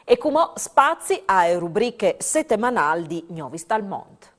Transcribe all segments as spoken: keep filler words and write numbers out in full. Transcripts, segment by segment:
E cumò spazi ae rubriche setemanâl di Gnovis dal Mont.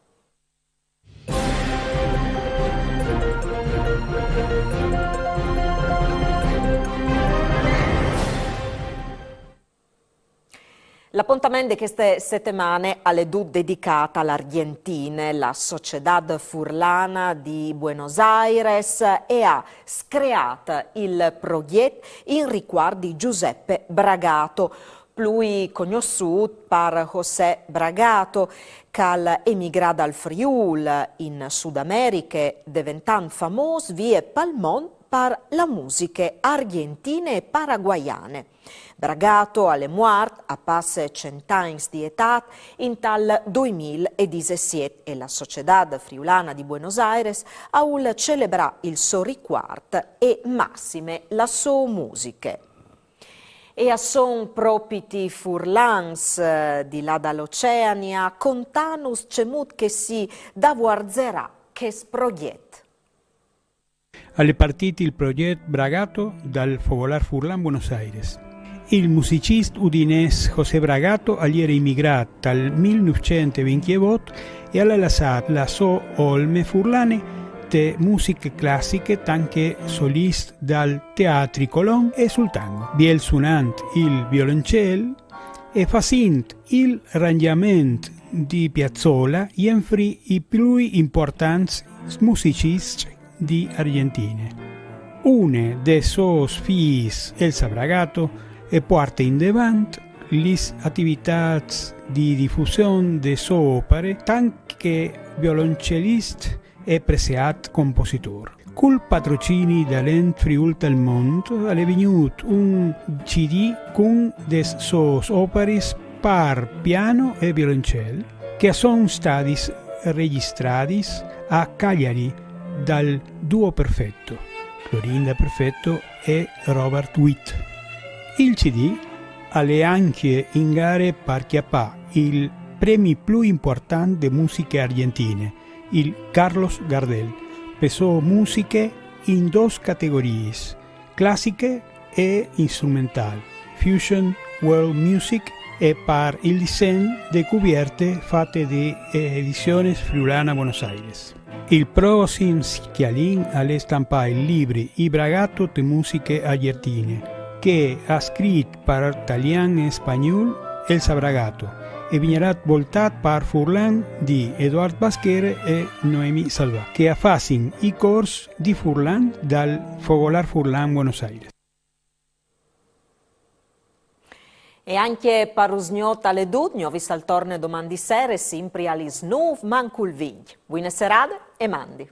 L'apontament de cheste setemane al è dut dedicât a la Argjentine. La Sociedad Furlana di Buenos Aires e à screât il progjet in ricuart di Giuseppe Bragato, plui cognossût par José Bragato, che al emigrà dal Friûl in Sud Americhe, deventant famôs vie pal mont par la musiche argjentine e paraguaiane. Bragato al è muart a pas cent agns di etât intal doi mil e disesiet e la Sociedad Friulana di Buenos Aires a vûl celebrâ il so ricuart e massime la sô musiche. E a son propit i furlans, eh, di là da l'Oceanie a contânus cemût che si davuarzerà chest progjet. Al è partît il progjet Bragato dal Fogolâr Furlan Buenos Aires. Il musicist udinês José Bragato al jere imigrât tal mil nûfcent e vincjevot e al à lassât la sô olme furlane te musiche classiche, tant che solist dal Teatri Colón e sul tango. Biel sunant il violoncel e fasint il rangjament di Piazzolla jenfri i plui impuartants musicists di Argjentine. Une des sôs fiis, Elsa Bragato, e puarte indevant lis ativitâts di difusion de sô opare tant che violonchelist e preseât compositôr. Cul patrocini dal Ent Friûl tal Mont al è vignût un C D cun des sôs oparis par piano e violoncel, che a son stadis regjistradis a Cagliari dal Duo Perfetto, Clorinda Perfetto e Robert Witt. Il C D al è ancje in gare par cjapâ il premi plui impuartant de musiche argjentine, il Carlos Gardel, pe sô musiche in dôs categoriis, classiche e instrumentâl, fusion, world music, e par il disen de cuvierte fate de Ediciones Friulana Buenos Aires. Il prossim scjalin al è stampâ il libri I Bragato te musiche argjentine, che à scrit par talian e spagnûl Elsa Bragato, e vignarà voltât par furlan di Eduard Baschere e Noemi Salvà, che a fasin i cors di furlan dal Fogolâr Furlan Buenos Aires. E ancje par usgnot al è dut. Gnovis al torne doman di sere, simpri a lis nûf mancul vincj. Buine serade e mandi.